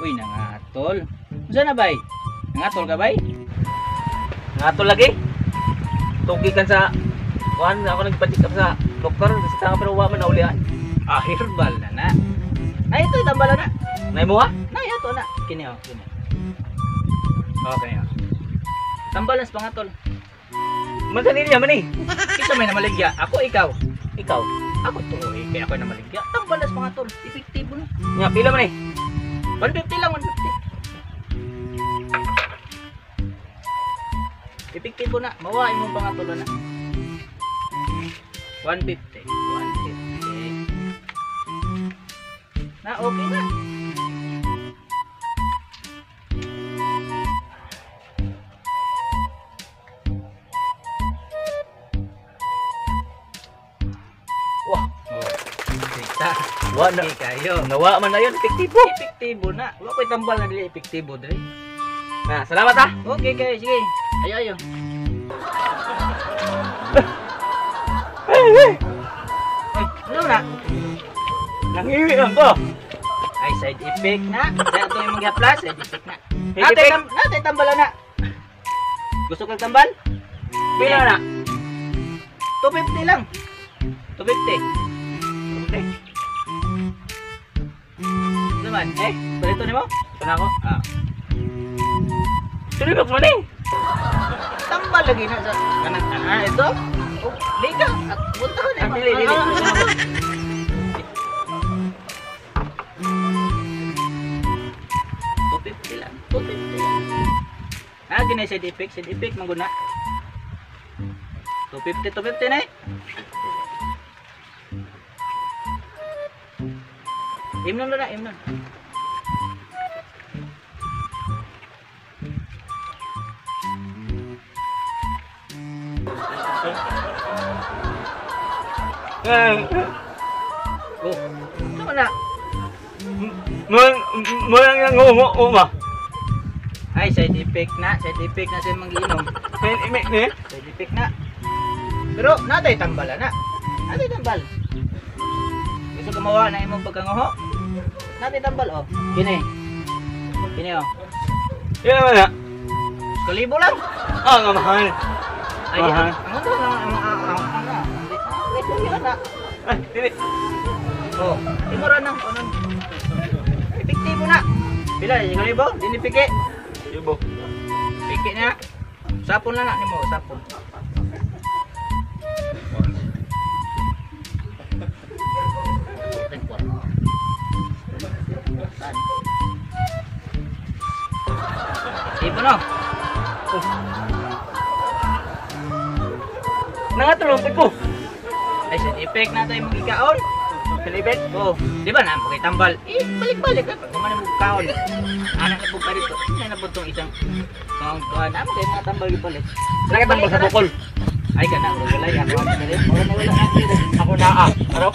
Uy, nangatol. Unsa na bay? Nangatol ka bay? Nangatol lagi. Tugi kan sa kuan ako nagpa-check up sa doktor, bisita ka pero wa man naulian. Ah, herbal na na. Ay, ito tambal na. Nay mo ha? Nay ato na. Kini oh, kini. Okay. Oh. Tambal na sa pangatol. Mansanilya man eh. Kinsa may namaligya? Ako ikaw. Ikaw. Ako to eh, kaya ako namaligya. Tambal na sa pangatol. Epektibo na. Nya pila man eh? 150 lang, 150. Epektibo na. Mawa imong pangatol na. 150. 150. Na okay na. Wah, Oh. Kita. wa na. Okay kayo. Nawa man na yun, epektibo. Epektibo na. Wa ko'y tambal na dili epektibo diri. Na, salamat ha. Okay kayo, sige. Ayo ayo. Ay, ano na? Nangiwi lang ko. Ay, side effect na. Kaya ito yung mga plus, side effect na. Side effect? Natay tambal na. Gusto kang tambal? Pila na? 250 lang. 250. Okay. Ano man? Eh, palito nimo? Ito na ako. Ah. Tuloy box man eh. Tambal lagi na sa kanang ah, ito. Oh, liga. At punta na. Ah, dili, dili. Ah, 250 lang. 250 lang. Ah, gini side effect, side effect man guna. 250, 250 na eh. Imnon na, imnon. Oh, ano na? Mo lang yung ngungo ba? Ay, side effect na. Side effect na sa magiinom. May may Side effect na. Pero natay tambal na. Natay tambal. Gusto ka mawa na imong pagkanguho? Natay tambal oh. Kini. Kini oh. Yan naman na. Kalibo lang. Ah, nga mahal. Ay, Mahal. ang ano ang ang na. Ay, dili. Oh, imo ra nang kanon. Epektibo na. Pila kalibo? Dili piki. Ibo. Piki na. Sapon lang na nimo, sapon. Ibo no. Nangatulong ko. Ay, side effect na tayo magikaon. Side effect? Oh, di ba na tambal? Eh, balik-balik ka. Pag man mo kaon. Anak na po pa dito. Ano na po itong isang kuan. Amo kay mga tambal gibalik. Nakatambal sa bukol. Ay kana, wala ako ano dali. Wala na wala na. Ako na ah. Ano?